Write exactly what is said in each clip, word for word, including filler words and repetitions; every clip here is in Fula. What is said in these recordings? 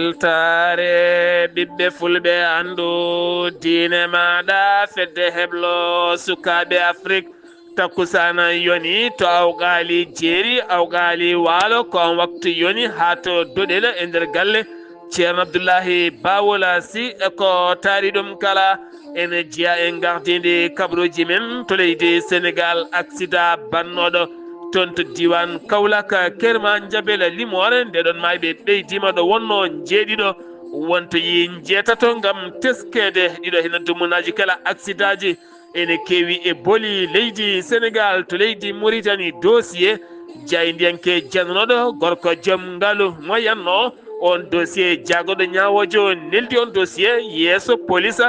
Weltaare ɓiɓɓe fulɓe, anndu diine maaɗa, fedde heblo sukaaɓe Afrik. Takkusaana yoni to Awgaali Jeeri, Awgaali Waalo, ko on waktu yoni haa to Doɗel e nder galle Ceerno Abdullahi Bawola Si. E ko taari ɗum kala, ene jeyaa e ngardiindi kabaruuji men to leydi Senegaal, aksida bannooɗo toon to diiwaan Kawlak, Kerma Njabela Limoore. Nde ɗon maayɓe ɓeydiima ɗo wonnoo njeeɗiɗo, wontoyii njeetato ngam teskeede. Ɗiɗo hino dumunaaji kala aksidaaji ene keewi e boli leydi Senegaal to leydi Muritani. Dossier jaayndiyanke jannooɗo gorko joom ngalu mo yannoo, on dossier jaagorɗo ñaawoojo neldi on dossier yeeso police.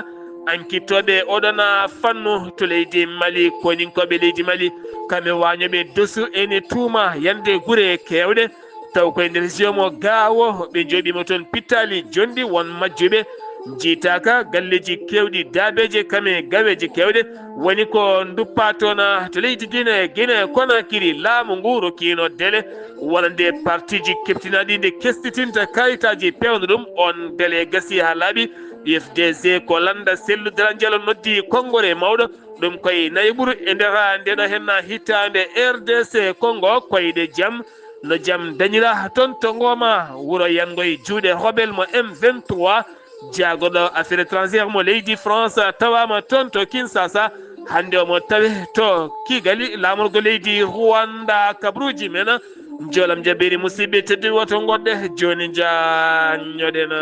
Ankitooɓe oɗona fannu to leydi Mali, koninkooɓe leydi Mali, kamɓe waañooɓe dosu ene tuuma yande gure keewɗe, taw koye nder région mo Gaawo ɓe njooɗiima toon pittaali jonɗi, won majjuɓe njiitaaka, galleeji keewɗi daabeeje, kame gaweeje keewɗe woni ko nduppa toon to leydi Gine, Gine Konakiri. Laamu ngu rokkiino délai wonande partiiji keptinaaɗi nde kesɗitinta kayitaaji peewna ɗum. On délai gasii haa laaɓi. U F D C ko lannda selludaranjal noddi konngore mawɗo. Ɗum koye nayi ɓuru e nder ndeɗo henna hitaande R D C Congo, koyɗe jam no jam dañira toon to Ngoma, wuro Yanngoy, juuɗe rebel mo M vingt-trois, jaagorɗo affaires étrangères mo leydi France, tawaama toon to Kinshasa. Hannde omo tawe to Kigali, laamorgo leydi Rwanda. Kabaruuji men, njoolam jabeeri, musidɓe tedduɓe, woto ngoɗɗe jooni, njaanñoɗen.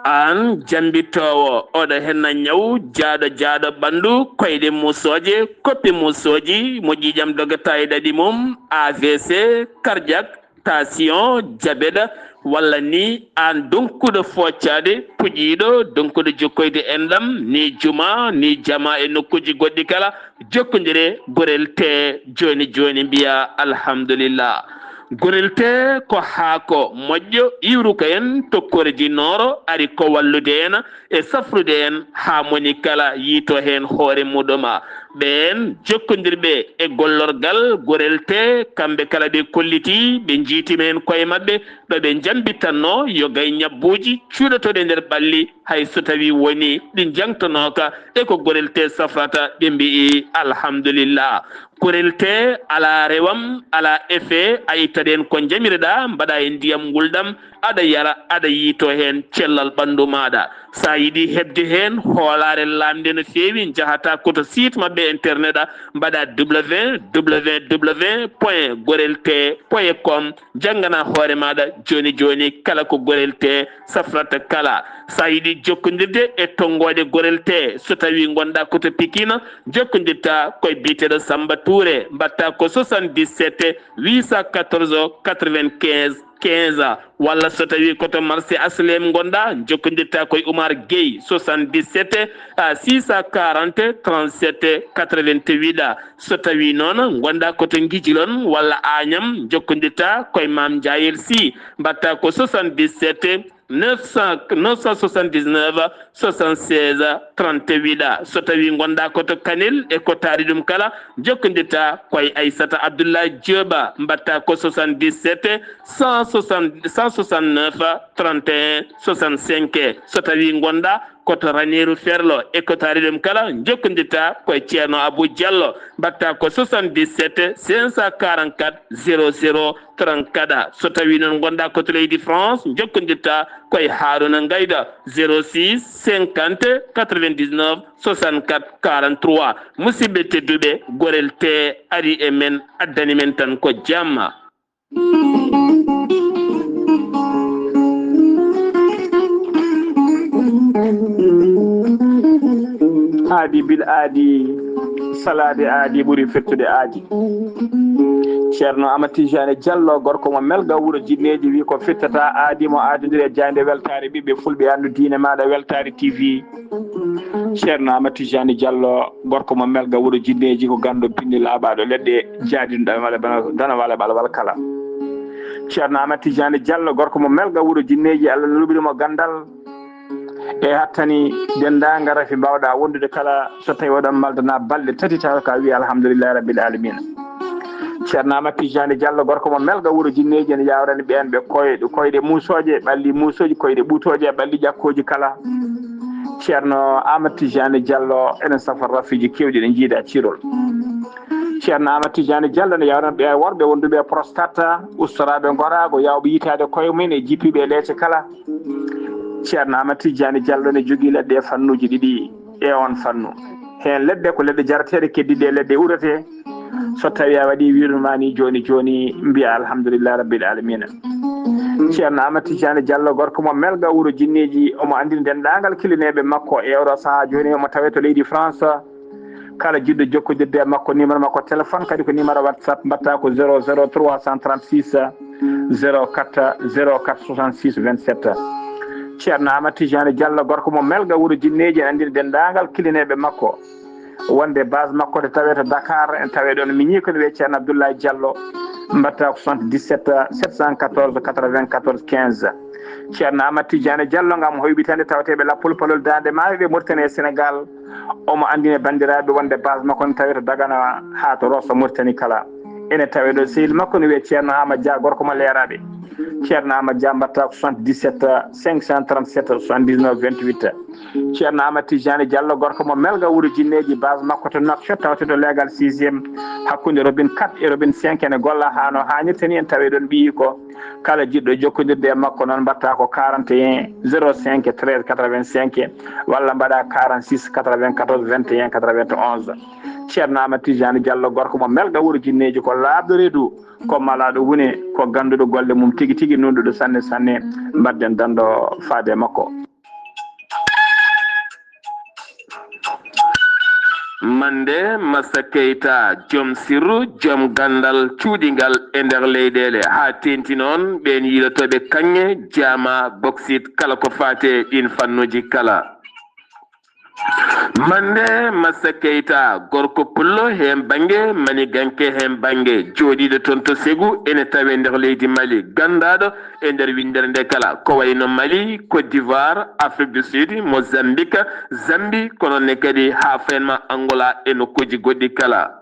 Aan jammbitoowo, oɗo henna ñaw jaaɗo jaaɗo ɓanndu, koyɗe muusooje, koppi muusooji, mo ƴiiƴam dogata e ɗaɗi mum, A V C, cardiaque, tension, diabète, walla ni aan donkuɗo fooccaade, puƴiiɗo, donkuɗo jokkoyde enɗam, ni juma, ni jama e nokkuuji goɗɗi kala, jokkondire Gorel Tee jooni jooni, mbiya alhamdulillah. Gorel Tee ko haako moƴƴo, iwruka en tokkoreji nooro, ari ko wallude en e safrude en haa moni kala yiito heen hoore muɗum. Ɓeen jokkondirɓe e gollorgal Gorel Tee, kamɓe kala ɓe kollitii, ɓe njiitima heen koye maɓɓe, ɗo ɓe njambitanno yoga e ñabbuuji cuuɗotooɗi e nder ɓalli, hay so tawii wonii ɗi njangtonooka e ko Gorel Tee safrata, ɓe mbiyi alhamdulillah. Gorel Tee alaa rewam, alaa effet, a ittat heen ko njamireɗaa, mbaɗaa e ndiyam ngulɗam, aɗa yara, aɗa yiito heen cellal ɓanndu maaɗa. So a yiɗi heɓde heen hoolaare laamnde no feewi, njahata ko to site maɓɓe internet, a mbaɗa W W W point gorel tee point com, janngana hoore maaɗa jooni jooni kala ko Gorel Tee safrata kala. So a yiɗi jokkondirde e tonngooɗe Gorel Tee, so tawii ngonɗaa ko to Pikine, jokkondirta koye biyeteeɗo Samba Touré, mbaɗta ko soixante-dix-sept huit cent quatorze quatre-vingt-quinze quinze, walla so tawii ko to marché Aslem ngonɗaa, jokkondirta koye Oumar Gueye, soixante-dix-sept six cent quarante trente-sept quatre-vingt-huit. So tawii noon ngonɗaa ko to Ngijilon walla Agnam, jokkondirta koye Mame Ndiayel Sy, mbaɗta ko soixante-dix-sept neuf cent, neuf cent soixante-dix-neuf soixante-seize trente-huit. So tawii ngonɗaa ko to Kanel e ko taari ɗum kala, jokkondirta koye Aissata Abdoulaye Diop, mbaɗta ko soixante-dix-sept cent soixante, cent soixante-neuf trente et un soixante-cinq. So tawii ngonɗaa ko to Raneeru Ferlo e ko taari ɗum kala, jokkondirta koye Ceerno Abou Diallo, mbaɗta ko soixante-dix-sept cinq cent quarante-quatre zéro zéro trente-quatre. So tawii noon ngonɗaa ko to leydi France, jokkondirta koye Harouna Ngaïda, zéro six cinquante quatre-vingt-dix-neuf soixante-quatre quarante-trois. Musidɓe tedduɓe, Gorel Tee ari e men, addani men tan ko jamma. Aadi bil aadi, salaade aadi ɓuri fettude aadi. Ceerno Amadou Tidiane Diallo, gorko mo Melga, wuro Jinneeji, wi ko fettata aadi mo aadondiri e jaaynde weltaare ɓiɓɓe fulɓe, anndu diine maaɗa, Weltaare T V. Ceerno Amadou Tijani Diallo, gorko mo Melga, wuro Jinneeji, ko ganndo binndi laaɓaaɗo leɗɗe jaadino ɗam wala bana, dana wala bala wala kala. Ceerno Amadou Tijani Diallo, gorko mo Melga, wuro Jinneeji, Allah no luɓiri mo ganndal e hattani denndaangal rafi mbaawɗaa wondude kala, so tawi oɗon maldana balɗe tati tawa ka wi alhamdulillahi rabbil alamin. Ceerno Amadou Tijani Diallo, gorko mo Melga, wuro Jinneeji, ene yawrani ɓeen ɓe koyɗe, koyɗe muusooje, ɓalli muusooji, koyɗe ɓuutooje, ɓalli ƴakkooji kala. Ceerno Amadou Tijani Diallo, enen safar rafiji kewɗi ɗe jiida cirol. Ceerno Amadou Tijani Diallo ne yawrani ɓe worɓe wonduɓe e prostate, ustoraaɓe ngoraago, yawɓe yitaade koye mum e jippiiɓe e leece kala. Ceerno Amadou Tijani Diallo ne jogii leɗɗe e fannuuji ɗiɗi e on fannu. Heen leɗɗe ko leɗɗe jarateeɗe, keddiiɗe e leɗɗe urete. So tawi a waɗi wirude ma ni jooni jooni, mbiya alhamdulillahi rabbil alamina. Ceerno Amadou Tijani Diallo, gorko mo Melga, wuro Jinneeji, omo anndini denndaangal kilineeɓe makko e oɗo sahaa jooni, omo tawee to leydi France. Kala jiɗɗo jokkodirde e makko, numéro makko téléphone kadi ko numéro WhatsApp, mbaɗta ko zéro zéro trois cent trente-six zéro quatre zéro quatre soixante-six vingt-sept. Ceerno Amadou Tijani Diallo, gorko mo Melga, wuro Jinneeji, anndini denndaangal kilineeɓe makko wonde base makko ne tawee to Dakar, en tawee ɗoon miñi ko ne wiyee Ceerno Abdoulaye Diallo, mbaɗta ko soixante-dix-sept sept cent quatorze quatre-vingt-quatorze quinze. Ceerno Amadou Tijani Diallo ngam hoyɓitande tawateeɓe lappol palol Daande Maayo ɓe Mauritanie e Sénégal, omo anndine banndiraaɓe wonde base makko ne tawee to Dagana haa to Rosso Mauritanie kala. Ene tawee ɗo sehil makko ne wiyee Ceerno Amadou Dia, gorko mo Leeraaɓe. Ceerno Amadou Dia, mbaɗta ko soixante-dix-sept cinq cent trente-sept soixante-dix-neuf vingt-huit. Ceerno Amadou Tijani Diallo, gorko mo Melga, wuro Jinneeji, base makko to Nouakchott, tawte to leegal sixième, hakkunde robinet quatre e robinet cinq, ene golla haa no haanirta ni, en tawee ɗoon ɓiyi ko. Kala jiɗɗo jokkondirde e makko noon, mbaɗta ko quarante et un zéro cinq treize quatre-vingt-cinq, walla mbaɗa quarante-six quatre-vingt-quatorze vingt et un quatre-vingt-onze. Ceerno Amadou Tijani Diallo, gorko mo Melga, wuro Jinneeji, ko laaɓɗo reedu, ko malaaɗo wune, ko gannduɗo golle mum tigi tigi, nunɗuɗo sanne sanne. Mbaɗden danndo faade e makko. Mande Massa Keita, joom sirru, joom ganndal cuuɗingal e nder leyɗeele, haa teeŋti noon ɓeen yiilotooɓe kaŋŋe, jaama, boksit, kala ko faati e ɗiin fannuuji kala. Mande Massa Keita, gorko pullo heen bannge, maniganke heen bannge, jooɗiiɗo toon to Segu, ene tawee nder leydi Mali, ganndaaɗo e nder winndere nde kala, ko wayno Mali, Côte d'Ivoire, Afrique du Sud, Mozambique, Zambie, kono ne kadi haa fenma Angola e nokkuuji goɗɗi kala.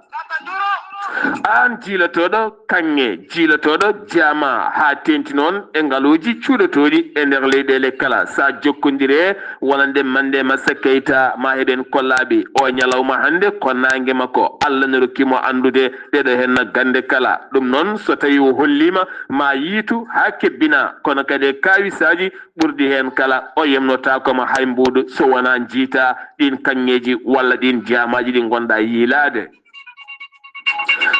Aan jiilotooɗo kaŋŋe, jiilotooɗo jaama, haa teeŋti noon e ngaluuji cuuɗotooɗi e nder leyɗeele kala, so a jokkondire wonande Mande Massa Keita, ma heɓen kollaaɓe. O ñalawma hannde ko naange makko, Allah no rokki mo anndude ɗeɗo heen gannde kala. Ɗum noon, so tawi o holliima, ma yiitu haa kebbina, kono kadi e kaawisaaji ɓurɗi heen kala, o yemnotaako ma hay mbuuɗu so wonaa njiita ɗiin kaŋŋeeji walla ɗiin jaamaaji ɗi ngonɗa yiilaade.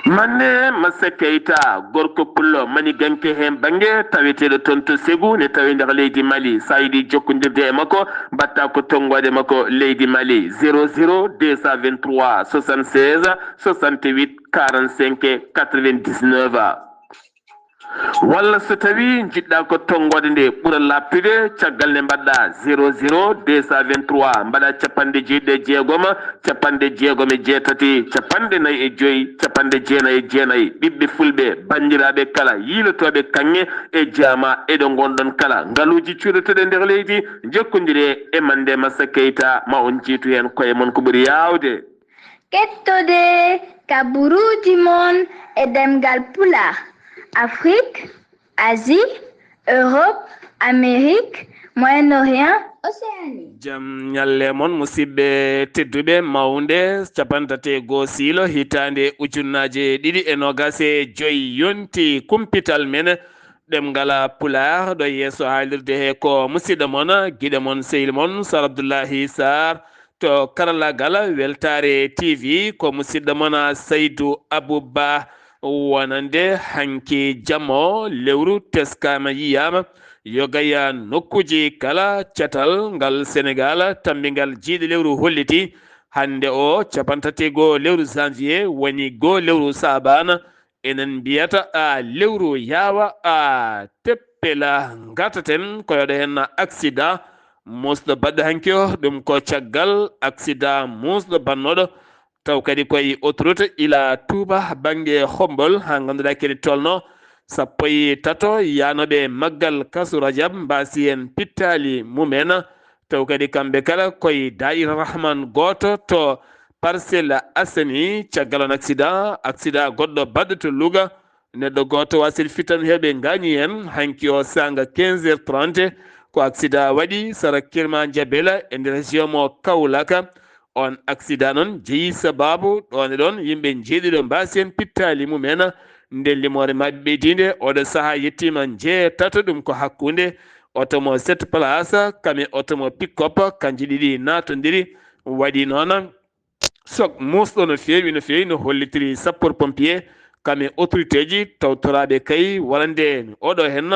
Mande Massa Keita, gorko pullo, maniganke heen bannge, taweteeɗo toon to Segu, ne tawi nder leydi Mali. So a yiɗi jokkondirde e makko, mbaɗta ko tonngoode makko leydi Mali, zéro zéro deux cent vingt-trois soixante-seize soixante-huit quarante-cinq quatre-vingt-dix-neuf. Walla so tawi njiɗɗa ko tonngoode nde ɓura laaɓtude, caggal nde mbaɗɗa zéro zéro deux cent vingt-trois, mbaɗa capanɗe jeeɗiɗi e jeegom, capanɗe jeegom e jeetati, capanɗe nayi e joyi, capanɗe jeenayi e jeenayi. Ɓiɓɓe fulɓe, banndiraaɓe kala, yiilotooɓe kaŋŋe e jaama e ɗo ngonɗon kala, ngaluuji cuuɗoteeɗi nder leydi, njokkondire e Mande Massa Keita, ma on njiitu heen koye mon ko ɓuri yaawde. Kettode kaburuuji mon e ɗemngal Pulaar, Afrik, Asie, Europe, Amérique, Moyen-Orient, Océanie. Jam ñalle mon, musidɓe tedduɓe, mawnde capanɗe tati e goo siilo hitaande ujunnaaje ɗiɗi e noogaas e joy yonti kumpital men ɗemngal Pulaar. Ɗo yeeso haalirde he ko musidɗo mon, giɗo mon, sehil mon, Sar Abdullahi Sar, to karallagal Weltaare T V, ko musidɗo mon Saydu Abuba. Wonande hanki jamma o, lewru teskaama, yiyaama, yogaya nokkuuji kala, catal ngal Senegaal, tammbingal jiiɗe lewru holliti. Hannde o, capanɗe tati e goo lewru janvier, woni goo lewru Saabaan, enen mbiyata a lewru yaawa a teppela, ngataten ko yoɗo heen accident. Muusɗo baɗɗo hanki o, ɗum ko caggal aksidaa muusɗo bannooɗo, taw kadi koye autoroute ila Touba bannge Hombol, haa ngannduɗaa kadi tolno sappo e tato yaanooɓe maggal Kasu Rajab mbaasi heen pittaali mumen, taw kadi kamɓe kala koye Daa'ira Rahman gooto to Parcelles Assainies. Caggal on aksidaa, aksidaa goɗɗo baɗɗo to Louga, neɗɗo gooto waasii fittaandu heewɓe ngaañi heen. Hanki o saanga quinze heures trente, ko aksidaa waɗi sara Kirma Jabela e nder région mo Kaolack. On aksidaa noon jeyi sabaabu ɗoon e ɗoon, yimɓe njeeɗiɗo mbaasi heen pittaali mumen. Nde limoore maɓɓe ɓeydiinde, oɗo sahaa yettiima njeetato, ɗum ko hakkunde oto mo sept place, kam e oto mo pick-up, kanji ɗiɗi naatondiri. Waɗi noon, sok muusɗo no feewi, no feewi, no hollitiri sapeur pompier, kam e autorité ji tawtoraaɓe kay wonande oɗo heen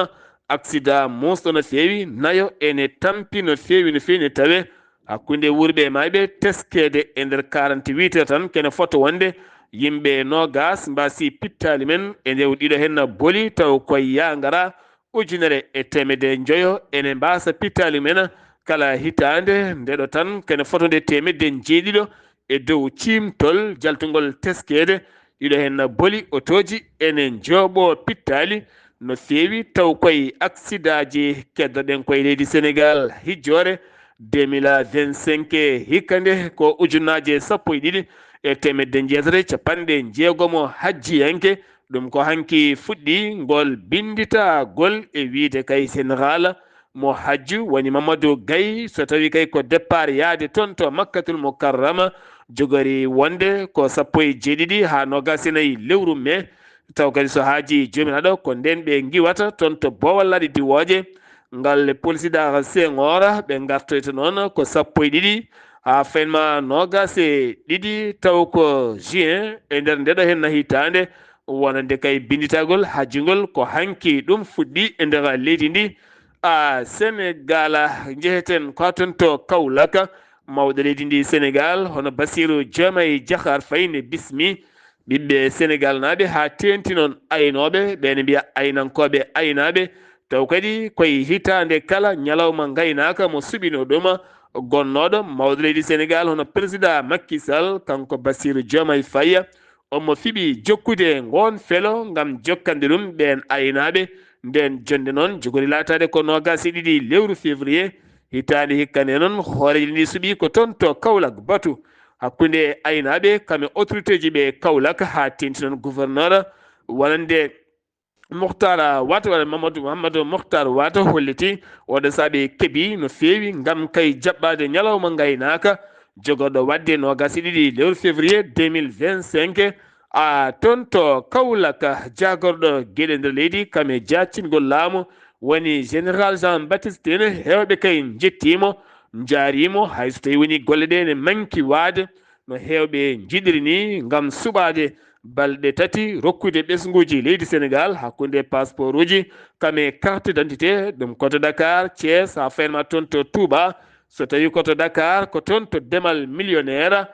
aksidaa muusɗo no feewi, nayo ene tampi no feewi, no feewi, ne tawe hakkunde wuurɓe e maayɓe. Teskeede e nder quarante-huit heures tan, kene foto wonde yimɓe noogas mbaasi pittaali men, e nder ɗiɗo heen boli, taw koye yaangara ujunere e teemedde njoyo ene mbaasa pittaali men kala hitaande. Ndeɗo tan kene foto nde teemedde njeeɗiɗo e dow ciimtol jaltungol teskeede. Ɗiɗo heen boli otooji ene njooɓoo pittaali no feewi, taw koye aksidaaji keddoɗen koye leydi Senegaal. Hijjoore deux mille vingt-cinq hikka nde ko ujunnaaje sappo e ɗiɗi e teemedde njeetati e capanɗe jeegomo hajjiyanke. Ɗum ko hanki fuɗɗi ngol binnditagol, e wiyde kay Senegaal mo hajju woni Mamadou Gaye, so tawi kay ko départ yaade toon to Makkatul Mukarrama, jogori wonde ko sappo e jeeɗiɗi haa noogas e nayi lewru mee. Taw kadi so haajii joomiraaɗo, ko ndeen ɓe ngiwata toon to Boowal Laaɗe Diwooje. Ngal polisidaare Senghor, ɓe ngartoyta noon ko sappo e ɗiɗi haa fayma noogas e ɗiɗi, taw ko juin e nder ndeɗo heen hitaande, wonande kay binnditagol hajjungol ko hanki ɗum fuɗɗi e nder leydi ndi. A Senegaal, njeheten ko toon to Kaolack, mawɗo leydi ndi Senegaal, hono Bassirou Diomaye Diakhar Faye ne bismi ɓiɓɓe Senegaal naaɓe haa teeŋti noon aynooɓe, ɓe ne mbiya aynankooɓe aynaaɓe, taw kadi koye hitaande kala ñalawma ngaynaaka mo suɓinoo ɗum gonnooɗo mawɗo leydi Senegaal hono président Macky Sall, kanko Bassirou Diomaye Faye, omo fiɓi jokkude ngoon felo ngam jokkande ɗum ɓeen aynaaɓe. Ndeen jonnde noon jogori laataade ko noogas e ɗiɗi lewru février hitaande hikka nde noon, hooreejo ndi suɓii ko toon to Kaolack batu hakkunde aynaaɓe kam e autorité ji ɓe Kaolack haa teeŋti noon gouverneur wonande Mokhtar Wade, walla Mamadou Mouhamadou Mokhtar Wade holliti oɗo saabe keɓi no feewi ngam kay jaɓɓaade ñalawma ngaynaaka jogorɗo waɗde noogas e ɗiɗi lewru février deux mille vingt-cinq. A toon to Kaolack, jaagorɗo geɗe nder leydi kam e jaactingol laamu woni Général Jean Baptiste Tine, heewɓe kay njettiimo, njaariimo, hay so tawi woni golle ɗe ne manki waade no heewɓe njiɗiri ni ngam suɓaade balɗe tati rokkude ɓesnguuji leydi Senegaal hakkunde passeport uji kam e carte d'identité, ɗum ko to Dakar, Thiès, haa fayma toon to Touba. So tawi ko to Dakar, ko toon to Demal Millionnaire,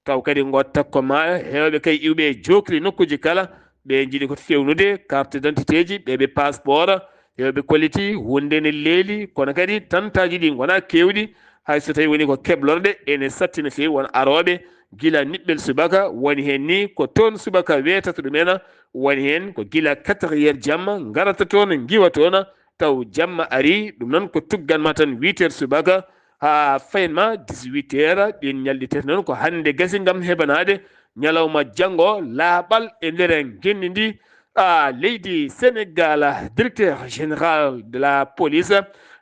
taw kadi ngo takko maayo, heewɓe kay iwɓe e jookli nokkuuji kala, ɓe njiɗi ko fewnude carte d'identité ji, ɓe ɓe passeport, heewɓe kolliti wonde ne leeli, kono kadi tantaaji ɗi ngonaa keewɗi, hay so tawi woni ko keblorɗe ene satti no feewi, won arooɓe gila niɓɓel subaka, woni heen ni ko toon subaka weetata ɗum en, woni heen ko gila quatre heures jamma ngarata toon, ngiwa toon, taw jamma ari, ɗum noon ko tugganma tan huit heures subaka haa faynma dix-huit heures. Ɗiin ñalɗi tati noon ko hannde gasi ngam heɓanaade ñalawma janngo laaɓal e nder ngenndi ndi. A leydi Senegaal, directeur général de la police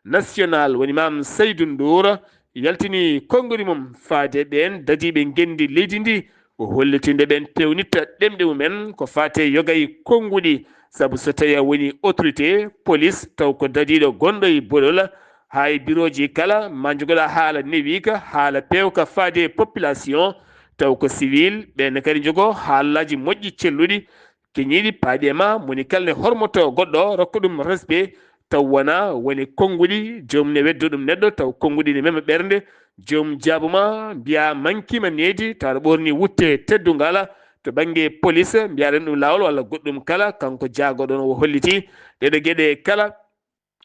nationale woni Mame Seydou Ndour yaltini konngudi mum faade ɓeen dadiiɓe ngenndi leydi ndi. O holliti nde ɓeen peewnitta ɗemɗe mumen ko faate yoga e konnguɗi, sabu so tawi a woni autorité police taw ko dadiiɗo gonɗo e bolol, haa e birooji kala ma njogoɗa haala newiika, haala peewka faade e population, taw ko civil, ɓeen kadi njogo haalaaji moƴƴi celluɗi, keñiiɗi paaɗi e ma, moni kala ne hormoto goɗɗo, rokka ɗum respect, taw wona woni konnguɗi, joom ne weddo ɗum neɗɗo, taw konnguɗi ne mema ɓernde, joom jaabuma mbiya mankiima needi, taw aɗa ɓorni wutte teddungal, to bannge police mbiyaɗen ɗum laawol walla goɗɗum kala, kanko jaagoɗo o holliti ɗeɗo geɗe kala.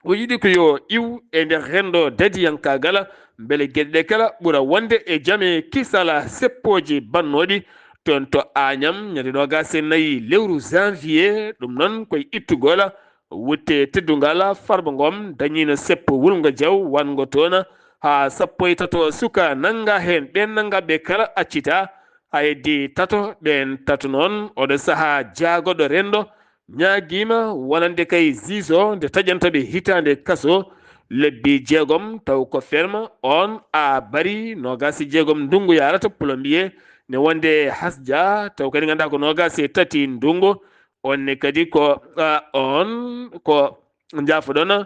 O yiɗi ko yo iw e nder renndo dadiyankaagal, mbele geɗe ɗe kala ɓura wonde e jam e kisal seppooji bannooɗi toon to Aañam, ñande noogaas e nayi lewru janvier. Ɗum noon koye ittugol wutte teddungal Farba Ngom, dañiino seppo wulngo jaw wanngo toon haa sappo e tato suka nannga heen. Ɓeen nanngaɓe kala accitaa, haa heddi tato. Ɓeen tato noon, oɗo sahaa jaagoɗo renndo ñaagiima wonande kay ziizo nde taƴanta ɓe hitaande kaso lebbi jeegom, taw ko ferme. Oon a bari noogaas e jeegom ndunngu yarata plombier ne wonde hasja, taw kadi nganndaa ko noogaas e tati ndunngu. Oon ne kadi ko, ah, oon ko njaafoɗon,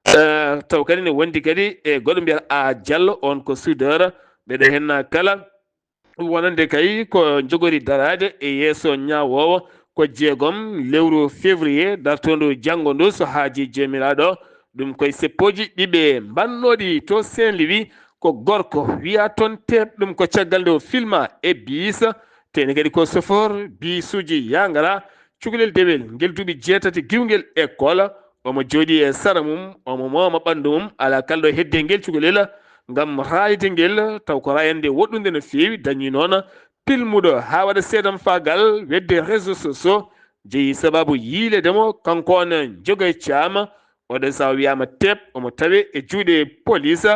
eh, taw kadi ne wondi kadi e goɗɗo mbiyata a Diallo, oon ko soudeur. Mbeɗa henna kala wonande kay ko jogori daraade e yeeso ñaawoowo ko jeegom lewru février dartoondu janngo ndu, so haajii Joomiraaɗo. Ɗum koye seppooji ɗiɓe mbannooɗi to Saint-Louis, ko gorko wiyaa toon teep, ɗum ko caggal nde o filma e biis, teni kadi ko sofoor biisuuji yangara, cukalel dewel ngel duuɓi jeetati giwngel école. Omo jooɗii e sara mum, omo mooma ɓanndu mum, alaa kala ɗo hedde ngel cukalel ngam raayde ngel, taw ko raayande woɗɗunde no feewi. Dañii noon pilmuɗo haa waɗa seedam faagal wedde réseaux sociaux, jeyi sababu yiileede mo kanko on Jogoy Caam. Oɗo sahaa wiyaama teep, omo tawee e juuɗe police.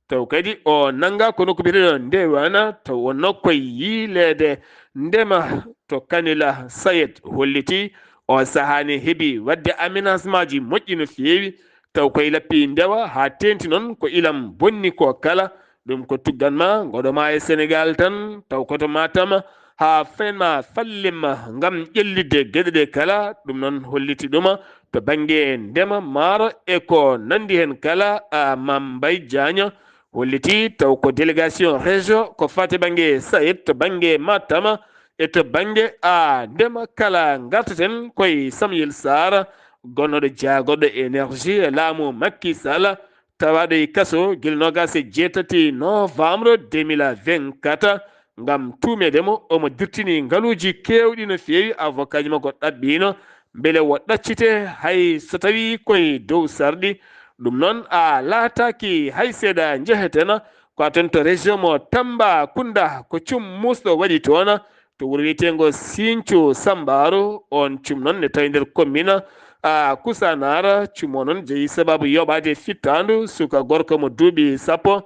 Taw kadi o nanngaa ko nokku biyeteeɗo Ndewana, taw o nokku e yiileede ndema to Kanila Sayed hollitii. O sahaa ne heɓi waɗde aménagementji moƴƴi no feewi, taw koye lappi ndewa haa teeŋti noon ko ilam bonni ko kala. Ɗum ko tuggan ma ngoɗo ma e Senegaal tan, taw koto Matam haa fenma fallimma ngam ƴellitde geɗe ɗe kala. Ɗum noon holliti ɗuma to bannge ndema maaro e ko nanndi heen kala. A Mame Mbaye Diagne holliti taw ko délégation région ko fate bannge Sayed to bannge Matam e to bannge a ndema kala. Ngartaten koye Samuel Sarr, gonnoɗo jaagoɗo énergie e laamu Macky Sall, tawaaɗo e kaso gila noogaas e jeetati novembre deux mille vingt-quatre ngam tuumeede mo omo dirtini ngaluuji keewɗi no feewi. Avocatji makko ɗaɓɓiino mbele o ɗaccite hay so tawii koye dow sarɗi. Ɗum noon a laataaki hay seeɗa. Njeheten ko a toon to région mo Tambacounda, ko cum muusɗo waɗi toon to wuro wiyeteengo Sinthiou Sambaaru. Oon cum noon ne tawi nder commune a Kusaanaar. Cum o noon jeyi sababu yoɓaade fittaandu suka gorko mo duuɓi sappo.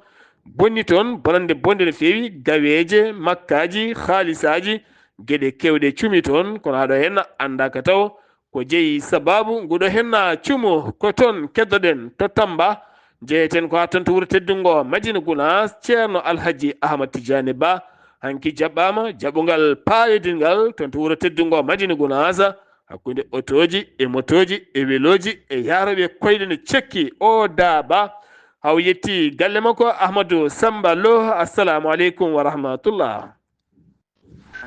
Bonni toon bonannde bonnde no feewi, gaweeje, makkaaji, haalisaaji, geɗe keewɗe cumi toon, kono haɗo heen anndaaka taw ko jeyi sababu nguɗo heen cumu. Ko toon keddoɗen to Tamba, njeheten ko haa toon to wuro teddungo Madina Gunaas, Ceerno Alhaji Ahmad Tijaani Ba. Hanki jaɓɓaama jaɓɓungal paayodingal toon to wuro teddungo Madina Gunaas, hakkunde otooji e motooji e welooji e yaarooɓe koyɗe no cekki o daaba. Haw yetti galle makko Ahmadu Samba Lo. Assalamu aleykum wa rahmatullah.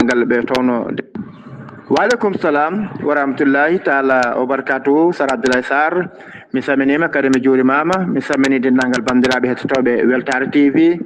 Ngal ɓe towno. Waaleykum salam wa rahmatullahi taala wa barakatuhu. Sar Abdoulaye Sarr, mi salminiima kadi mi juurimaama. Mi salmini denndaangal banndiraaɓe hettotooɓe Weltaare T V,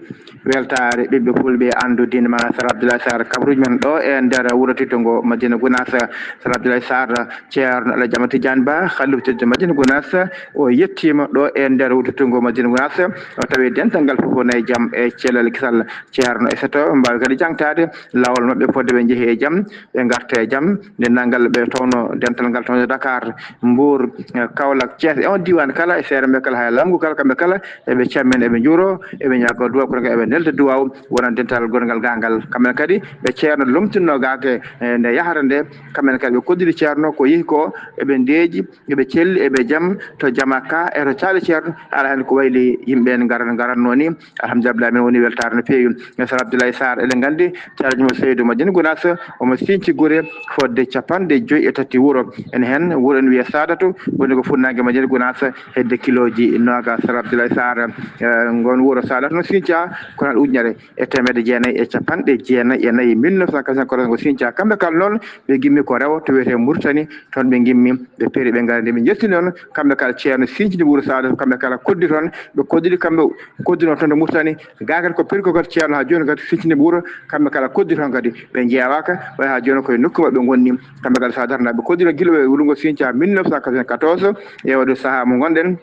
Weltaare ɓiɓɓe fulɓe, anndudinma Sar Abdoulaye Sarr, kabruuji men ɗo e nder wuro teddungo Madina Gunaas. Sar Abdoulaye Sarr, Ceerno Alhaji Amadou Tidiane Ba, halifo teddungo Madina Gunaas, o yettiima ɗo e nder wuro teddungo Madina Gunaas. O tawi dental ngal fof nayi jam e cellal kisal. Ceerno e seto mbaawi kadi jaŋtaade laawol maɓɓe fodde ɓe njehi e jam, ɓe ngarta e jam. Denndaangal ɓe towno, dental ngal towno Dakar, Mbour, eh, Kaolack, Thiès, e on diiwaan kala, e seere mbe kala, hay lamngu kala, kamɓe kala eɓe calmina, eɓe njuuro, eɓe ñaago duwaw, kono kadi eɓe nelda duwaw wonande dental gongal gaa ngal. Kamɓe kadi ɓe Ceerno lomtinno gaake, eh, nde yahata nde, kamɓe kadi ɓe koddiri Ceerno ko yehi ko, eɓe ndeeƴi, eɓe celli, eɓe jam, to jama ka e to caali Ceerno, alaa heen ko wayli. Yimɓe en ngaran, ngaranno ni. Alhamdulillah, min woni weltaare no feewi. Sar Abdoulaye Sarr, eɗen nganndi, Ceerno Seydou Madina Gunaas, omo sinci gure fodde capanɗe joyi e tati wuro. Ene heen wuro ene wiyee Sadatu, woni ko funnaange Madina Gunaas, hedde kilooji noogas. Sar Abdoulaye Sarr, eh, ngon wuro Sadatu no sinca, ko naat ujunere e teemedde jeenayi e capanɗe jeenayi e nayi, mille neuf cent quatre-vingt-quatorze, ngo sinca. Kamɓe kala noon, ɓe ngimmi ko rewo to wiyetee Mauritanie, toon ɓe ngimmi, ɓe peeri, ɓe ngari nde ɓe njettini noon, kamɓe kala Ceerno sincini wuro Saadatu, kamɓe kala koddi toon, ɓe koddiri kamɓe koddunoo toon to Mauritanie. Gaa kadi ko peeri ko kadi Ceerno haa jooni kadi sincini wuro, kamɓe kala koddi toon kadi, ɓe njeewaaka, ɓay haa jooni koye nokku maɓɓe ngonni. Kamɓe kala Saadatunaaɓe koddiri gila ɓe wuro ngo sinca mille neuf cent quatre-vingt-quatorze, e oɗo sahaa mo ngonɗen.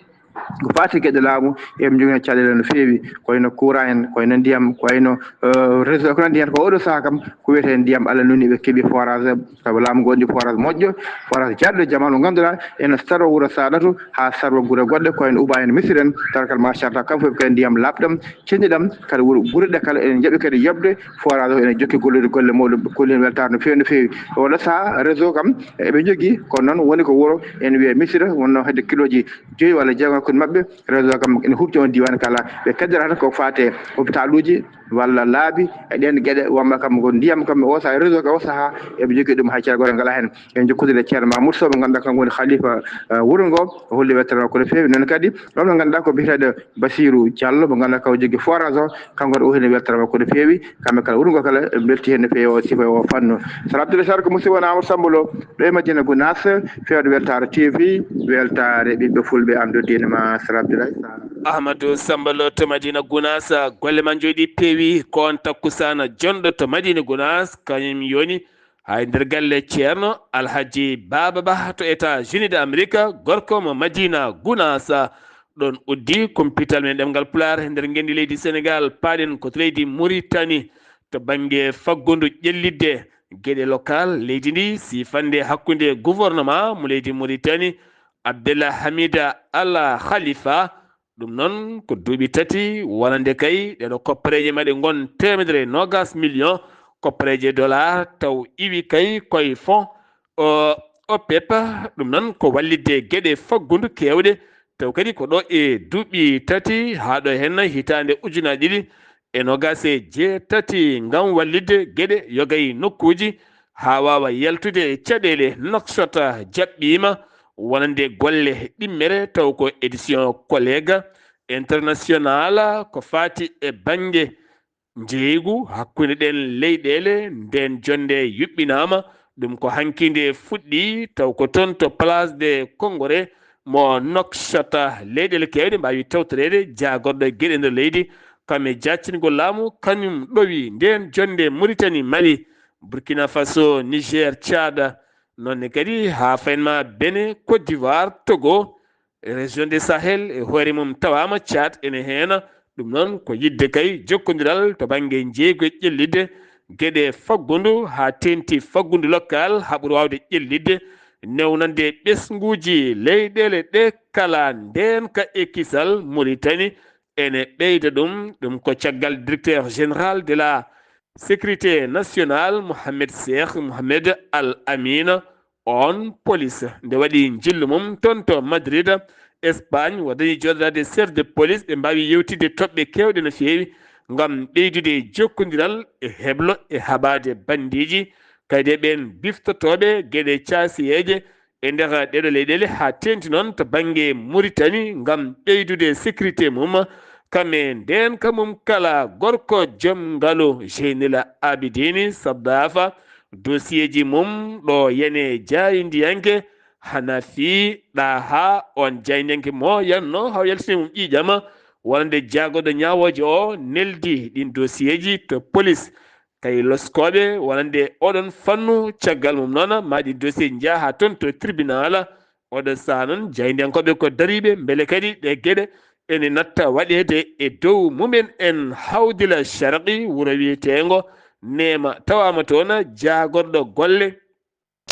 Ko faati geɗe laamu, eɓe njogino caɗeele no feewi, ko wayno courant en, ko wayno ndiyam, ko wayno, eh, réseau, ko nanndi heen. Ko oɗo sahaa kam, ko wiyetee ndiyam Allah noni, ɓe keɓi forage, sabu laamu ngu waɗi forage moƴƴo, forage jaarɗo e jamaanu, mo ngannduɗaa ene sarwa wuro Saadatu haa sarwa gure goɗɗe, ko wayno Uba en, Misir en, tawa kala machallah, kam fof ko ndiyam laaɓɗam, cenniɗam, kala wuro, gure ɗe kala ene njaɓi kadi yoɓde forage o, ene jokki gollude golle muɗum, ko heen weltaare no feewi, no feewi. Oɗo sahaa réseau kam eɓe njogii, kono noon woni ko wuro ene wiyee Misira, wonnoo hedde kilooji joyi walla jeegom hakkunde maɓɓe, réseau kam ene huɓti on diiwaan kala. Ɓe kaddorata ko faati e hopitaaluuji walla laabi e ɗeen geɗe, wamma kam ko ndiyam kam, o sahaa réseau ka o sahaa eɓe njogii ɗum, hay caɗeele gooto ngalaa heen. En njokkondirii e Ceerno Mamoudou Sow, mo ngannduɗaa kanko woni khalifa, eh, wuro ngo, o holli weltaare makko no feewi. Noon kadi, ɗon mo ngannduɗaa ko biyeteeɗo Basirou Diallo, mo ngannduɗaa ko jogii forage o, kanko kadi o holli weltaare makko no feewi. Kamɓe kala, wuro ngo kala, ɓe mbelti heen no feewi o sifa o fannu. Sara Abdoulaye Sarr ko musidɗo won Amadou Samba Lo, ɗo e Madina Gounass, feewde Weltaare T V, weltaare ɓiɓɓe fulɓe, am doddiino ma, Sara Abdoulaye Sarr. Ahmadou Samba Lo to Madina Gounass, golle ma njooɗi peewi, ko on takkusaana jonɗo to Madina Gounass, kañum yoni hay nder galle Ceerno Alhaji Baba Bah to États-Unis d'Amérique, gorko mo Madina Gounass. Ɗon uddi kumpital men ɗemngal Pulaar e nder ngenndi leydi Senegaal, paaɗen ko to leydi Muritani, to bannge faggundu ƴellitde geɗe local leydi ndi, siifannde hakkunde gouvernement mo leydi Muritani, Abdallah Hamida Al Khalifa. Ɗum noon ko duuɓi tati wonande kay ɗeɗo koppareeje maɗe ngon teemedere e noogas million koppareeje dollar, taw iwi kay koye fonds o, OPEP. Ɗum noon ko wallitde geɗe faggundu keewɗe, taw kadi ko ɗo e duuɓi tati haa ɗo heen hitaande ujunaaji ɗiɗi e noogas e jeetati ngam wallitde geɗe yoga e nokkuuji haa waawa yaltude e caɗeele. Nouakchott jaɓɓiima wonande golle ɗimmere, taw ko édition Collègue International ko faati e bannge njeeygu hakkunde ɗeen leyɗeele. Ndeen jonnde yuɓɓinaama, ɗum ko hanki nde fuɗɗi, taw ko toon to Place des Congrès mo Nouakchott. Leyɗeele keewɗe mbaawi tawtoreede jaagorɗo geɗe nder leydi, kam e jaactingol laamu, kañum ɗowi ndeen jonnde Mauritanie, Mali, Burkina Faso, Niger, Tchad, noon ne kadi haa fayin ma Bénin, Côte d'Ivoire, Togo, région de Sahel e hoore mum tawaama, Tchad ene heen. Ɗum noon ko yiɗde kay jokkondiral to bannge njeeygu e ƴellitde geɗe faggundu haa teeŋti faggundu local haa ɓuri waawde ƴellitde, newnande ɓesnguuji leyɗeele ɗe kala. Ndeenka e kisal Mauritanie ene ɓeyda ɗum. Ɗum ko caggal directeur général de la sécurité nationale, Mohamed Cheikh Mohamed Al Amine, on police, nde waɗi njillu mum toon to Madrid, Espagne, o dañi jooɗodaade chef de police, ɓe mbaawi yewtidde toɓɓe keewɗe no feewi ngam ɓeydude jokkondiral e heblo e haɓaade banndeeji, kayde ɓeen biftotooɓe geɗe caasiyeeje e nder ɗeɗo leyɗeele, haa teeŋti noon to bannge Mauritanie ngam ɓeydude sécurité mum. Kam e ndeenka mum kala, gorko joom ngalu, Jeynel Abidini Saddafa, dosiyeeji mum ɗo yani e jaayndiyanke Hanafi Ɗaha, on jaayndiyanke mo yanno haw yaltini mum ƴiiƴam wonande jaagorɗo ñaawooje o, neldi ɗin dosiyeeji to police. Kay loskooɓe wonande oɗon fannu, caggal mum noon maaɗi dossier njaha toon to tribunal. Oɗo saha noon, jaayndiyankooɓe ko dariiɓe, mbele kadi ɗe geɗe ene natta waɗeede e dow mumen en. Hawdila Sharqi, wuro wiyeteengo Neema, tawaama toon jaagorɗo golle,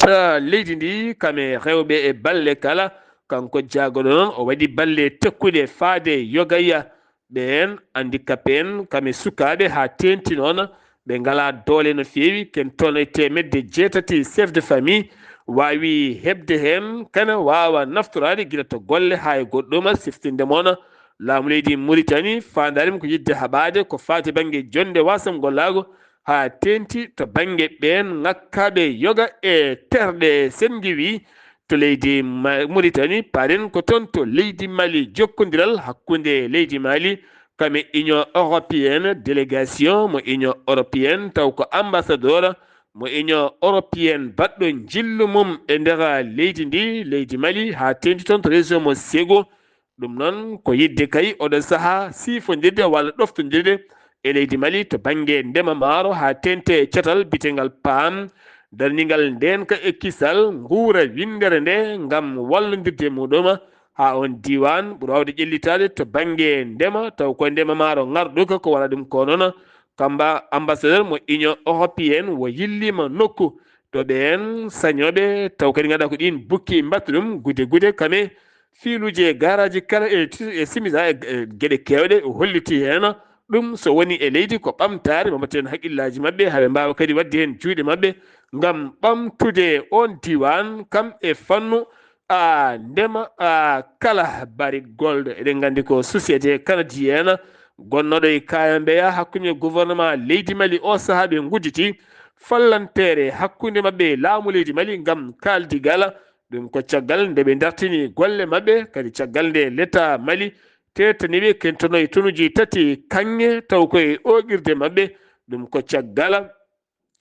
ah, leydi ndi, kam e rewɓe e balle kala. Kanko jaagorɗo noon, o waɗi balle tekkuɗe faade yogaya ɓeen, handicapé en, kam e sukaaɓe haa teeŋti noon, ɓe ngalaa doole no feewi, ken toon e teemedde jeetati chef de famille waawi heɓde heen, kana waawa naftoraade gila to golle haa e goɗɗum. Siftinde moon, laamu leydi Mauritanie, faandaare mum ko yiɗde haɓaade ko faati bannge jonnde wasam gollaago, haa teeŋti to bannge ɓeen ŋakkaaɓe yoga e terɗe senngiwi to leydi Ma-, Mauritanie, paaren ko toon to leydi Mali. Jokkondiral hakkunde leydi Mali kam e Union Européenne, délégation mo Union Européenne, taw ko ambassadeur mo Union Européenne baɗɗo njillu mum e nder leydi ndi, leydi Mali, haa teeŋti toon to région mo Ségou. Ɗum noon ko yiɗde kay oɗo sahaa siifondirde walla ɗoftondirde e leydi Mali to bannge ndema maaro haa teeŋti e catal biyeteengal PAM, darningal ndeenka e kisal, nguura winndere nde ngam wallondirde e muɗum. haa on diiwaan ɓuri waawde ƴellitaade to bannge ndema, taw ko ndema maaro ngarɗuka ko wona ɗum ko noon. Kamba ambassadeur mo Union Européenne wo yilliima nokku to ɓeen sañooɓe, taw kadi ngannduɗaa ko ɗiin bukki mbaɗta ɗum gude gude kame fiiluuji e garaaji kala e ti-, e simisa e, e geɗe keewɗe o holliti heen. Ɗum so woni e leydi ko ɓamtaare, ɓamtaten hakkillaaji maɓɓe, haa ɓe mbaawa kadi waɗde heen juuɗe maɓɓe ngam ɓamtude oon diiwaan kam e fannu a ndema a kala barigolɗo. Eɗen nganndi ko société canadienne gonnooɗo e Kaya Mbeya hakkunde gouvernement leydi Mali o sahaa ɓe ngudditi fallanteere hakkunde maɓɓe e laamu leydi Mali ngam kaaldigala. Ɗum ko caggal nde ɓe dartini golle maɓɓe, kadi caggal nde l'État Mali teetani ɓe kentono e tonuji tati kaŋŋe taw ko e oogirde maɓɓe. Ɗum ko caggal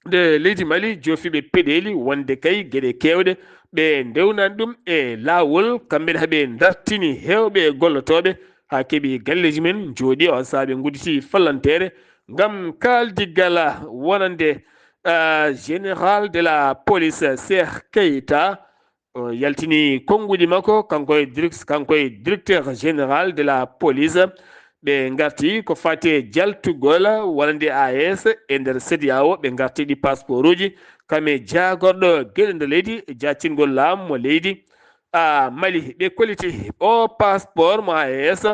nde leydi Mali joofiiɓe peɗeeli wonde kay geɗe keewɗe ɓe ndewnani ɗum e laawol, kamɓe ne haɓe dartini heewɓe e gollotooɓe haa keɓi galleeji men njooɗi. On sahaa ɓe ngudditi fallanteere ngam kaaldigala wonande, ah, général de la police Cheikh Keita. O yaltini konnguɗi makko, kanko e direct-, kanko e directeur général de la police. Ɓe ngarti ko fati e jaltugol wonande A E S e nder C E D E A O. Ɓe ngarti ɗi passeport uji, kam e jaagorɗo geɗe nder leydi, jaactingol laamu mo leydi, a, Mali. Ɓe kolliti o passeport mo A E S,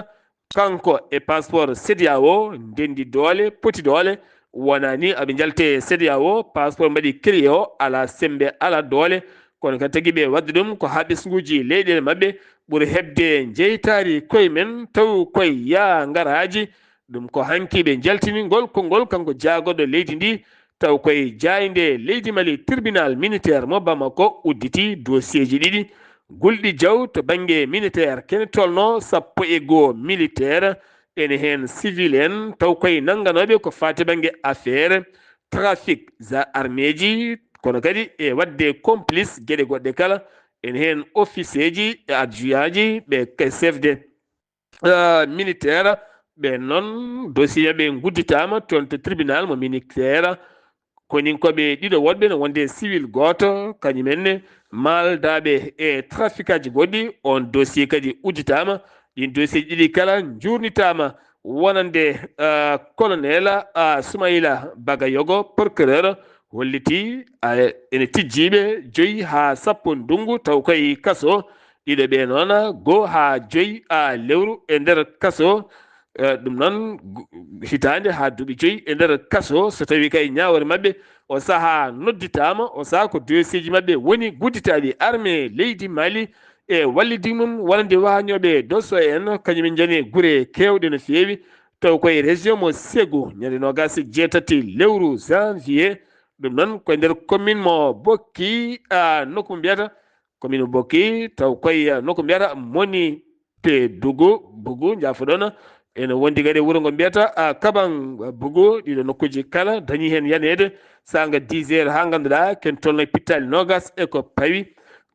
kanko e passeport C E D E A O ndenndi doole, poti doole. Wonani aɓe njalti e C E D E A O, passeport mbaɗi créé o, alaa semmbe, alaa doole. Kono kadi tagi ɓe waɗde ɗum ko haa ɓesnguuji leyɗeele maɓɓe ɓuri heɓde njeytaari koye men, taw koye yaa ngaraaji. Ɗum ko hanki ɓe njaltini ngol konngol, kanko jaagorɗo leydi ndi, taw koye jaaynde leydi Mali, tribunal militaire mo Bamako udditi dossier ji ɗiɗi. Gulɗi jaw to bannge militaire kene tolno sappo e goo militaire, ene heen civil en, taw koye nannganooɓe ko faati bannge affaire trafic za armeeji, kono kadi e waɗde complice geɗe goɗɗe kala, ene heen officieji e adjointji ɓe chef de, eh, militaire. Ɓe noon dossier ɓe ngudditaama toon to tribunal mo militaire. Koninkooɓe ɗiɗo woɗɓe no wonde e civil gooto, kañum en ne maaldaaɓe e trafiqueaji goɗɗi. On dossier kadi udditaama. Ɗin dossier ɗiɗi kala njuurnitaama wonande, ah, colonel, ah, Soumaïla Bagayogo, procureur, holliti, ah, ene tijjiiɓe joyi haa sappo ndunngu taw koye kaso. Ɗiɗo ɓe noon, goo haa joyi, ah, lewru e nder kaso. Eh, ɗum noon, gu-, hitaande haa duuɓi joyi e nder kaso, so tawii kay ñaawoore maɓɓe o sahaa nodditaama, o sahaa ko dossier ji maɓɓe woni gudditaaɗi armée leydi Mali e wallidi mum wonande waañooɓe Dosso en, kañum en njani gure keewɗe no feewi, taw koye région mo Ségou, ñande noogaas e jeetati lewru janvier. Ɗum noon ko e nder commune mo Bokki, ah, nokku mo mbiyata commune Bokki, taw koye, ah, nokku mbiyata Moni Te Dugu, Bugu, njaafoɗon. Ene wondi kadi wuro ngo mbiyata, ah, Kaban, ah, Bugu. Ɗiɗo nokkuuji kala dañi heen yaneede saanga dix heures haa ngannduɗaa ken tolno e pittaali noogaas e ko pawi.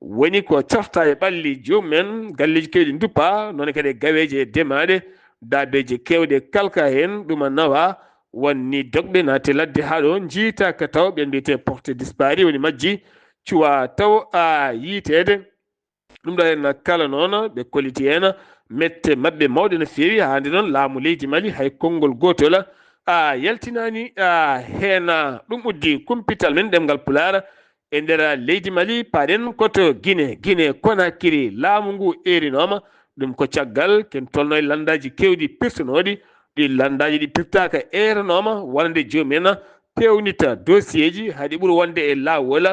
Woni ko cofta e ɓalli joomum en, galleeji keewɗi nduppa, noon kadi e gaweeje e demaaɗe, daabeeje keewɗe kalka heen, ɗuma nawa, wonni dogɓe naati ladde haa ɗo njiitaaka taw, ɓe mbiyetee porté disparu woni majji, cuwa taw a yiiteede. Ɗum ɗo en kala noon, ɓe kolliti heen mette maɓɓe mawɗe no feewi, haa hannde noon laamu leydi Mali hay konngol gootol a yaltinaani a heen. Ɗum uddi kumpital men ɗemngal Pulaar e nder leydi Mali. Paaɗen ko to Gine, Gine Konakiri, laamu ngu eerinooma. Ɗum ko caggal ken tolno e lanndaaji keewɗi pirtonooɗi. Ɗi lanndaaji ɗi pirtaaka eeranooma wonande joomum en peewnita dossier ji, haɗi ɓuri wonde e laawol.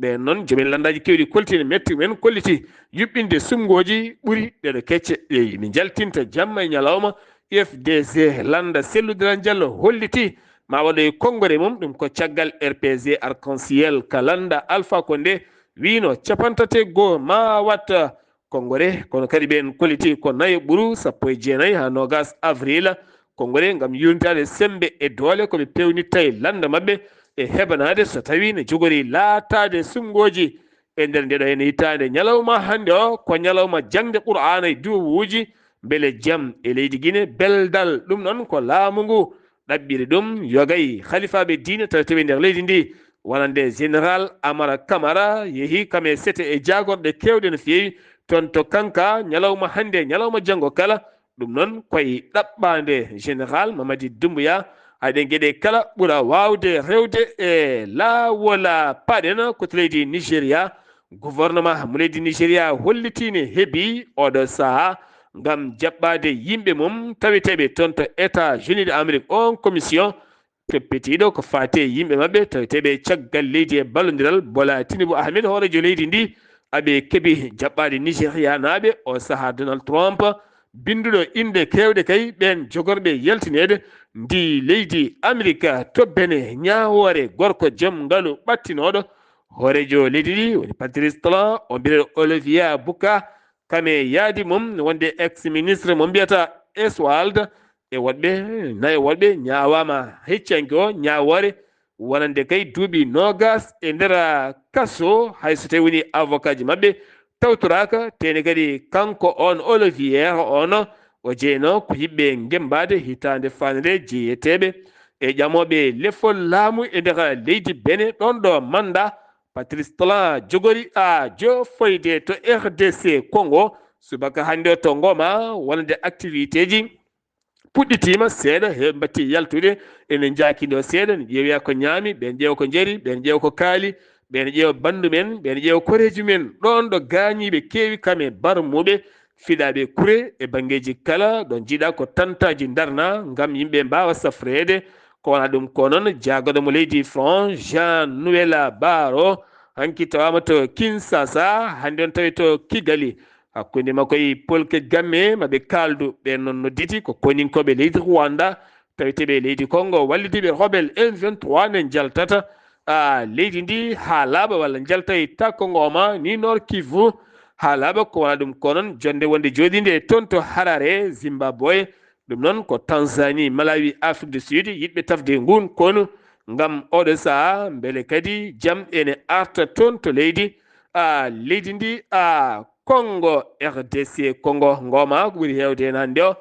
Ɓeen noon, joom en lanndaaji keewɗi kolliti ene metti, men kolliti yuɓɓinde suɓngooji ɓuri ɗeɗo kecce ɗe mi njaltinta jamma e ñalawma. U F D G, lannda selludiral njallo holliti ma waɗoy konngore mum, ɗum ko caggal R P G Arc-en-Ciel ka lannda Alpha Condé wiino capantate goo ma watta konngore, kono kadi ɓeen kolliti ko nayo ɓuru sappo e jeenayi haa noogaas avril. Konngore ngam yuurnitaade semmbe e doole ko ɓe peewnitta e lannda maɓɓe e hebanaade so tawii ne jogori laataade suɓngooji e nder ndeɗo heen hitaande. Ñalawma hannde o ko ñalawma jaŋde Qur'aana e duwawuuji, mbele jam e leydi Gine, beldal. Ɗum noon ko laamu ngu ɗaɓɓiri ɗum, yogay halifaaɓe diine taweteeɓe nder leydi ndi, wonande Général Amara Camara, yehi kam e sete e jaagorɗe keewɗe no feewi, toon to Kanka, ñalawma hannde, ñalawma janngo kala. Ɗum noon koye ɗaɓɓaande Général Mamadi Doumbouya. Hay ɗeen geɗe kala ɓura waawde rewde e laawol paaɗen ko to leydi Nigéria. Gouvernement mo leydi Nigéria hollitii ne heɓi oɗo sahaa ngam jaɓɓaade yimɓe mum taweteeɓe toon to États-Unis d'Amérique. On commission toppitiiɗo ko faati e yimɓe maɓɓe taweteeɓe caggal leydi e ballondiral Bola Tinubu Ahmed, hooreejo leydi ndi, aɓe keɓi jaɓɓaade Nigérianaaɓe. O sahaa Donald Trump, binnduɗo innde keewɗe kay ɓeen jogorɓe yaltineede ndi leydi Amerika to Benin, ñaawoore gorko jom ngalu ɓattinooɗo hooreejo leydi ndi, woni Patrice Talon, o mbiyetee Olivier Buka, kame yaadi mum wonde ex-ministre mo mbiyata Eswald, e woɗɓe, nayo woɗɓe ñaawaama heccanke o ñaawoore wonande kay duuɓi noogas e nder kaso, hay so tawi woni avocat ji maɓɓe tawtoraaka. Tene kadi kanko on Olivier on, o jeyno ko yiɓɓe ngembaade hitaande fanere jeyeteeɓe e ƴamooɓe lefol laamu e nder leydi Benin, ɗon ɗo manda Patrice Talon jogori a jofoyde to R D C Congo. Subaka hannde o to Ngoma wonande activité ji puɗɗitiima seeɗa, he mbattii yaltude. Ene njaakindoo seeɗa, ne ƴeewoya ko ñaami, ɓeen ƴeewa ko njari, ɓeen ƴeewa ko kaali, ɓeen ƴeewa banndu men, ɓeen ƴeewa koreeji men. Ɗoon ɗo gaañiiɓe keewi kam e barmuuɓe, fiɗaaɓe kure e banngeeji kala, ɗo njiiɗa ko tantaaji ndarna ngam yimɓe mbaawa safreede. Ko wona ɗum ko noon, jaagorɗo mo leydi France, Jean Noël Barrot, hanki tawaama to Kinshasa, hannde on tawi to Kigali. Hakkunde makko e Paul Kagame, maɓe kaaldu, ɓeen noon nodditi ko koninkooɓe leydi Rwanda, taweteeɓe e leydi Congo, wallidiiɓe rebelle M vingt-trois ne njaltata, a, leydi ndi haa laaɓa walla njalta e takko Ngoma, ni Nord Kivu, haa laaɓa. Ko wona ɗum ko noon, jonnde wonde jooɗiinde toon to Harare, Zimbabwe, ɗum noon ko Tanzanie, Malawi, Afrique du Sud, yiɗɓe tafde nguun konu ngam oɗo sahaa, mbele kadi jam ene arta toon to leydi, a, leydi ndi, a, Congo, R D C Congo, Ngoma, ko ɓuri heewde heen hannde o,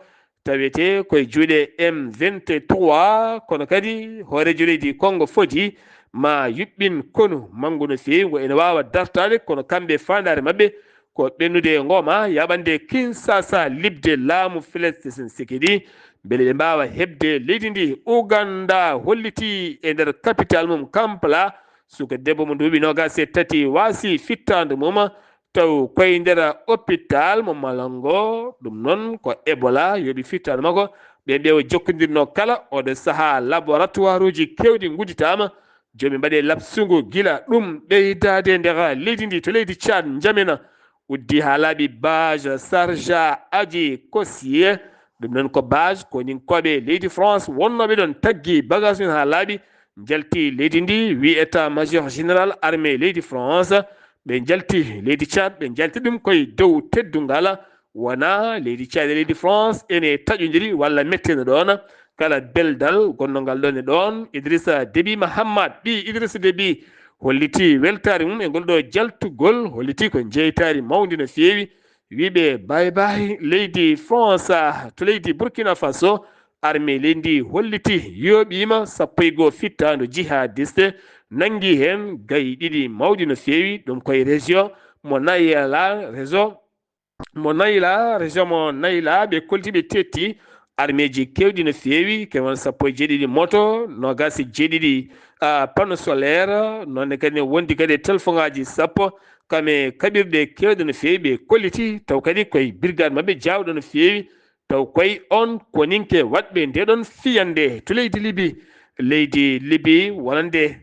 tawete koye juuɗe M vingt-trois, kono kadi hooreejo leydi Congo foti ma yuɓɓin konu manngu no feewi, ngo ene waawa dartaade, kono kamɓe faandaare maɓɓe ko ɓennude e Ngoma, yaɓande Kinshasa liɓde laamu Félix Tshisekedi, mbele ɓe mbaawa heɓde leydi ndi. Uganda hollitii e nder capital mum Kampala, suka debbo mo duuɓi noogaas e tati waasi fittaandu mum, taw koye nder hôpital mo Malango, ɗum noon ko Ebola yooɓi fittaandu makko. Ɓe mbiya o jokkondirno kala oɗo sahaa, laboratoire uji keewɗi ngudditaama. Jooni mbaɗe labsungu gila ɗum ɓeydaade e nder leydi ndi. To leydi Tchad, njamena uddi haa laaɓi base Sarja Aji Kosiye. Ɗum noon ko base koninkooɓe leydi France wonnooɓe ɗoon, taggi bagage mum haa laaɓi, njalti leydi ndi, wi état major général armée leydi France. Ɓe njalti leydi Tchad, ɓe njalti ɗum koye dow teddungal. Wona leydi Tchad e leydi France ene taƴondiri walla metteno ɗoon. Kala beldal gonnongal ɗoon e ɗoon, Idrissa Déby Mahamat, ɓii Idrissa Déby, holliti weltaare mum e ngol ɗo jaltugol, holliti ko jeytaari mawndi no feewi. Wiɓe bye bye leydi France, to leydi Burkina Faso, armée leydi ndi holliti yooɓiima sappo e goo fittaandu jihadiste, nanngi heen gayi ɗiɗi mawɗi no feewi, ɗum koye région mo Nayla, région mo Nayla, région mo Nayla, ɓe kolti ɓe tetti armeeji keewɗi no feewi, kene won sappo e jeeɗiɗi moto, noogaas e jeeɗiɗi, ah, panneau solaire, noon ne kadi ne wondi kadi e telefongaaji sappo, kam e kaɓirɗe keewɗe no feewi, ɓe kolliti, taw kadi koye brigade maɓɓe jaawɗo no feewi, taw koye on koninke waɗɓe nde ɗon fiyande to leydi Libi. Leydi Libi wonande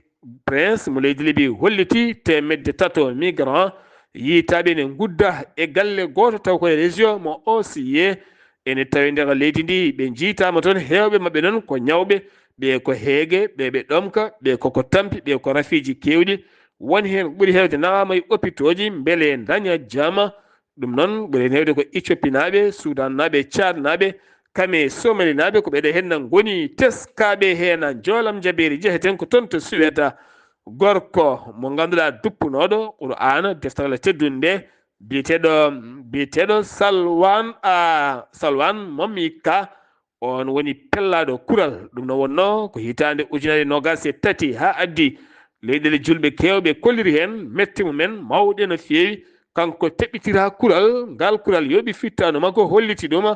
prince mo leydi Libi holliti teemedde tato migrant yiytaaɓe ne ngudda e galle gooto taw koye région mo Osiye. Ene tawi nder leydi ndi ɓe njiytaama toon heewɓe maɓɓe noon ko ñawɓe, ɓe ko heege, ɓe ɓe ɗomka, ɓe koko tampi, ɓe ko rafiiji keewɗi. Won heen ɓuri heewde nawaama e opitooji mbele daña jama. Ɗum noon ɓuri heen heewde ko Ethiopinaaɓe, Suudannaaɓe, Caadnaaɓe, kam e Somalinaaɓe, ko ɓeɗe heen ngoni teskaaɓe heen. Njoolam Jabeeri jeheten ko toon to Suweda. Gorko mo ngannduɗaa duppunooɗo Qur'aana, deftere Allah teddunde nde, biyeteeɗo, biyeteeɗo Salwan, a, Salwan Momika, on woni pellaaɗo kural. Ɗum no wonnoo ko hitaande ujunere noogaas e tati haa addi leyɗeele julɓe keewɓe kolliri heen mette mumen mawɗe no feewi. kanko teɓɓitira kural. Ngal kural yooɓi fittaandu makko, holliti ɗum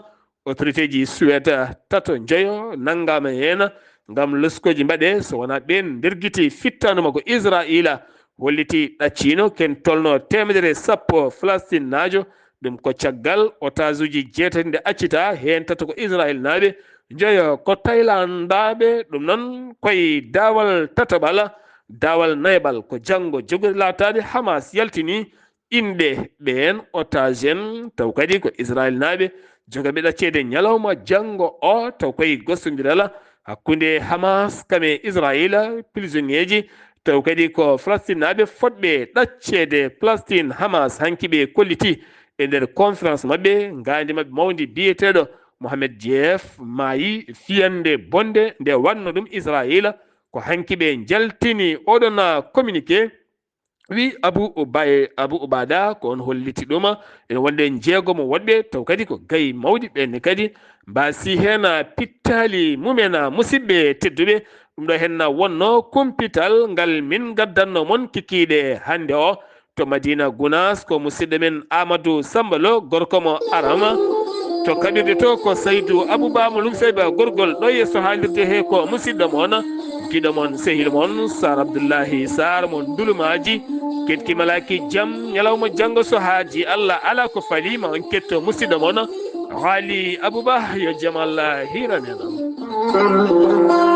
autorité ji Suède tato njoyo nanngaama heen ngam loskooji mbaɗe, so wonaa ɓeen ndergiti fittaandu makko. Israayiila holliti ɗacciino ken tolno teemedere sappo Falastin naajo. Ɗum ko caggal otaasuuji jeetati nde accita, heen tato ko Israayiilnaaɓe, njoyo ko Taylandaaɓe. Ɗum noon koye daawal tataɓal, daawal nayaɓal ko janngo jogori laataade. Hamas yaltini inɗe ɓeen otage en, taw kadi ko Israayiilnaaɓe jogaaɓe ɗacceede ñalawma janngo o, taw koye gostondiral hakkunde Hamas kam e Israayiila, prisonnier ji, taw kadi ko Falastin naaɓe fotɓe ɗacceede Falastin. Hamas hanki ɓe kolliti e nder conférence maɓɓe, ngaandi maɓɓe mawndi biyeteeɗo Mohamed Jeef maayi fiyande bonde nde waɗno ɗum Israayiila. Ko hanki ɓe njaltini oɗon communiqué. Wi Abu Ubay-, Abu Ubada ko on holliti ɗum, ene wonde jeegomo woɗɓe, taw kadi ko gayi mawɗi ɓen kadi mbaasi heen pittaali mumen. Musidɓe tedduɓe, ɗum ɗo heen wonno kumpital ngal min ngaddanno mon kikiiɗe hannde o. To Madina Gunaas ko musidɗo men Amadou Samba Lo, gorko mo Arama. To kaɓirɗe to ko Saydu Abouba mo Lumseyba gorgol, ɗo yeeso haalirde he ko musidɗo mon, giɗo mon, sehil mon, Sar Abdoullahi Sar mo Ndulumaaji. Keɗki malaaki jam, ñalawma janngo so haaji Allah ala ko faliima, on ketto musidɗo mon, Haali Abouba, yo jam Allah hiiran en.